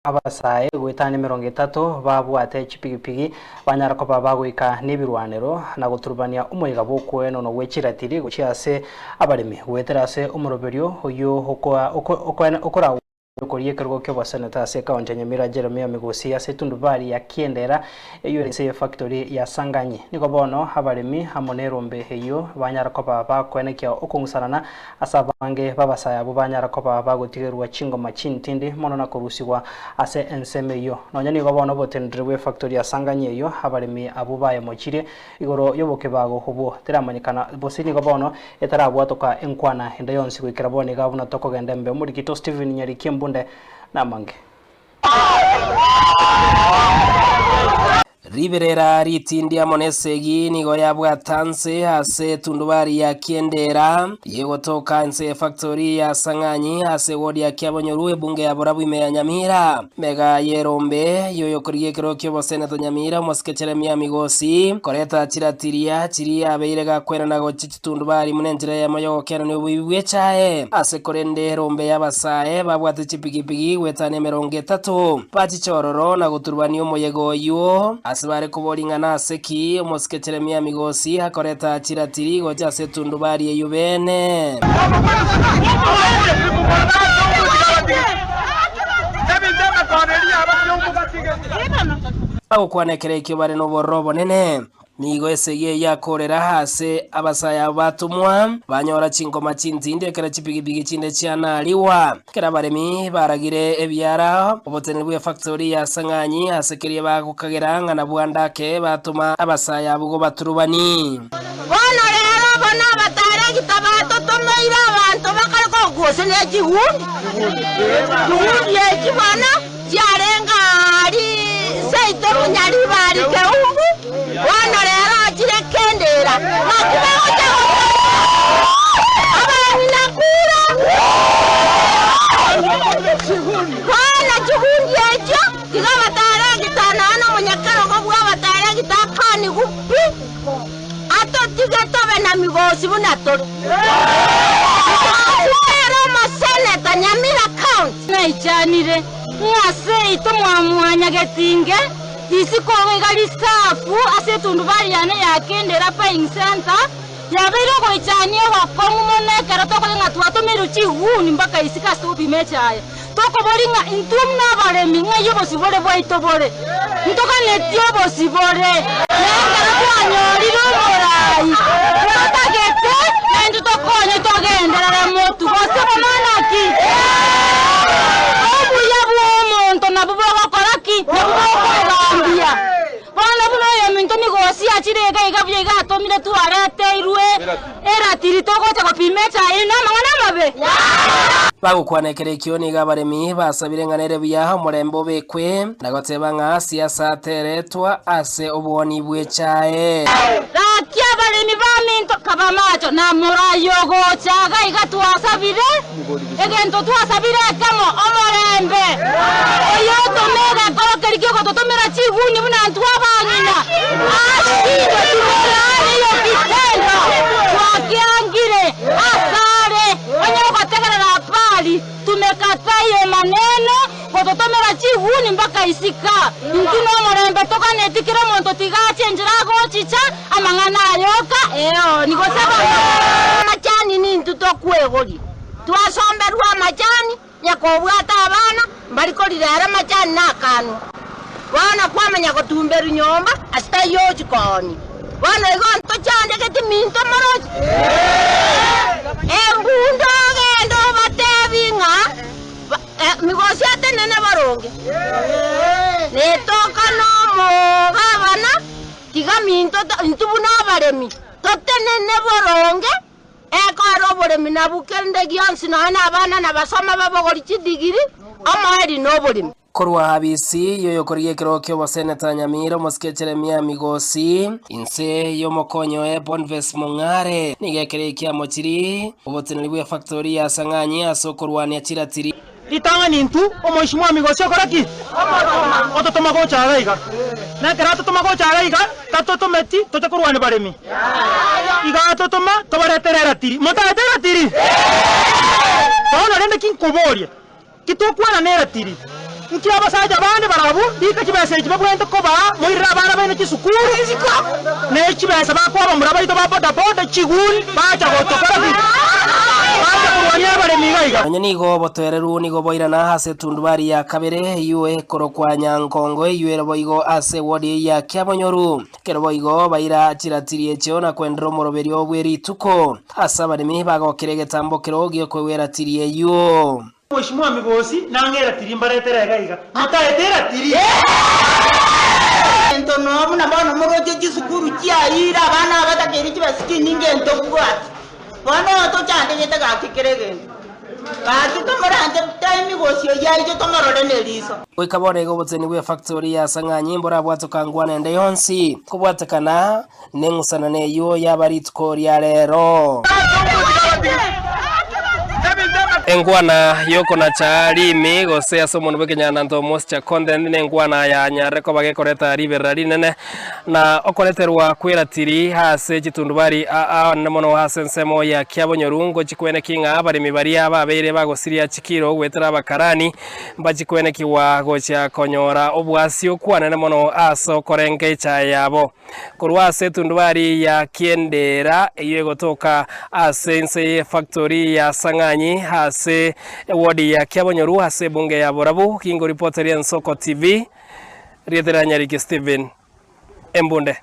Abasae goetania 30 babwate chipigipigi banyara koba bagoika nebirwanero na goturubania omoyega bw'okoenanwa gwe chiratiri gochia ase abaremi goetera ase omoroberio oyio okoragwa koria ekerogo ki'oboseneta ase ekaunti ya Nyamira Jeremiah Migosi ase etundubari ya Kiendera eyio ere inse y'efactory ya Sanganyi. Nigo bono abaremi amo nerombe eyio banyara koba bakoenekia okong'usanana Ase abange b'abasae abwo banyara koba bagotigerwa chingoma chintindi mono na korusigwa ase ensemo eyio. Nonya nigo bono oboteneneri bw'efactori ya Sang'anyi eyio abaremi abwo bayemochirie igoro y'obokebago obwo teramanyekana gose nigo bono etarabwatoka enkwana ende yonsi goikera bono iga buna tokogenda embe. Omorikito Stephen Nyariki Embunde namange. Riberera ritindi amo nesegi nigo yabwata nse ase etundubari ya Kiendera, yegotoka inse y'efactori ya Sang'anyi ase ewodi ya Kiabonyoru ebunge ya Borabu ime ya Nyamira. Mega y'erombe y'oyokorigia ekerogo ki'oboseneto Nyamira omosike Jeremia Migosi koreta chiratiria chiria abeire gakwenana gochia Tundubari buna enchera eyemo y'ogokerania oboibi bw'echae. Ase korende erombe y'abasae babwate chipigipigi goetania emerongo etato, bachiche ororo na goturubania omoyega oyio. Ase bare koboria ng'a nase ki omosike Jeremia Migosi akoreta chiratiri gocha ase etundubari eyio beene. Bagokwana ekero ekio bare nobororo obonene. Nigo esegi eyio yakoorera aase abasae abo batomwa, banyora chingoma chintindi ekero chipigipigi chinde chianarigwa. Ekero abaremi baragire ebiara, oboteneneri bw'efactori ya Sang'anyi ase keria bagokagera ng'a nabwo ande ake batoma abasae abwo gobaturubani. Bono rero abo nabataregita batotomeire abanto bakare kogose ne chigundi. Chigundi echi bono chiarenge aaria seito Munyaribari Keumbu, bono rero achire Kendera. Naki bagocha gotoria abang'ina kura. Bono chigundi echio tiga abataregita nonya nomonyakerogo bw'abataregita akanigwe pi, atotige tobe na migosi buna tore. Migosi nere omoseneta Nyamira County. Naichanire, ng'a seito mwamwanyagetinge risiko iga risafu ase etundubari yane ya Kendera Buying Centre, yabeire ogoichania ogokong'u mono ekero tokoigwa ng'a twatomeirwe chiguni mpaka isiko ase togopima echaye. Tokobori ng'a intwe buna abaremi ng'ai obosibore bwaito bore? Ntoganetie obosibore, na ekero twanyorire oborai, ntotagete naintwe tokonye togenderere motwe, gose bono naki? Obuya bw'omonto nabwo bogokora ki? Nabwo bokogambia. Bono buna oyominto nigo osiachire iga iga buya iga atomire twareteirwe eratiri togocha gopima echaye eye namang'ana amabe. Bagokwana ekero ekio nigo abaremi basabire ng'a nere buya omorembe obekwe, na goteba ng'a siasa teretwa ase obwoni bw'echae. Gaki abaremi baminto kabamacho na morayi ogocha iga iga twasabire. Egento twasabire ekemo, omorembe, oyotoma egekoro keria ki'ogototomera chiguni buna intwe abang'ina, ashindwe tumorane iyo kitendo twakiangire asare, onye ogotegerera habari, tumekataa iyo maneno gototomera chiguni mpaka isika. Intwe nomorembe toganeti kera omonto tiga ache enchera agochicha, amang'ana ayoka eoni gose bono. Amachani nintwe tokwegoria. Twasomberwe amachani, nyakobwata abana, mbari korira ere amachani nakanwa. Bono kwamanya gotumberwa nyomba ase taiyo ochia koonia. Bono igo ntochandegeti minto moroche? Embundu ogende obatebi ng'a migosi atenene boronge, netoka nomogabana, tiga minto intwe buna abaremi totenene boronge. Ekore oboremi nabwo kende gionsi nonya nabana nabasoma babogori chidigiri, omoerio noboremi. Korwa Habisi, y'oyokorigia ekerogo ki'oboseneta Nyamira, omosike Jeremia Migosi, inse y'omokonyi oye Boniface Mong'are, nigo ekero eki amochiri oboteneneri bw'efactori ya Sang'anyi ase okorwania chiratiri. Ritang'ani intwe omoisimwa Migosi okore ki? Ototoma gocha iga iga. Na ekero atotoma gocha iga iga, tatotometi toche korwania baremi. Iga atotoma tobaretere eratiri. Motagete eratiri? Bono rende ki nkoboria, ki tokwana neratiri? Nki abasacha bande barabwo rika chibesa echi babwenerete kobaa moirere abana baino chisukuru, ne chibesa bakoa abamura baito ba bodaboda chiguni bacha gotokora ki? Bacha korwania abaremi iga iga. Nonya nigo obotoereru nigo boirana ase etundubari ya kabere eyio ekorokwa Nyankongo eyio ere boigo ase ewodi eyio ya Kiabonyoru. Ekero boigo baira chiratiri echio na koenderera omoroberio bwe rituko ase abaremi bagokera egetambo kero gi'okoegwa eratiri eyio. Mheshimiwa Migosi nang'e eratiri mbaretere iga iga. Motaete eratiri? Egento noo buna bono moroche chisukuru chiayiire abana abatakeire chibesa chinyinge ntobwati. Bono tochandegete gaki kera egento. Gaki tomoranche time gose oyio aije tomorore neriso. Goika bono iga obotenenku bw'efactori ya Sang'anyi mborabwatoka ngwana ende yonsi kobwatekana neng'usanano eyio yaba rituko ria rero. Engwana y'okonacha rimi gose ase omonwa bw'ekenyananto moisture content nengwana yanyarire koba gekoreta riberera rinene na okoreterwa kw'eratiri ase chitundubari aa mono ase ensemo ya Kiabonyoru ngochi kweneki ng'a abaremi baria babeire bagosiria chikiro goetera abakarani mbachikwenekigwa gochia konyora obwasio kwanene mono ase okorenga echae yabo. Korwa ase etundubari ya Kiendera eyio egotoka ase ense y'efactory ya Sang'anyi ase ewodi ya Kiabonyoru ase ebunge ya Borabu, Gingo Reporter ya Ensoko TV, rieta ria Nyariki Stephen Embunde.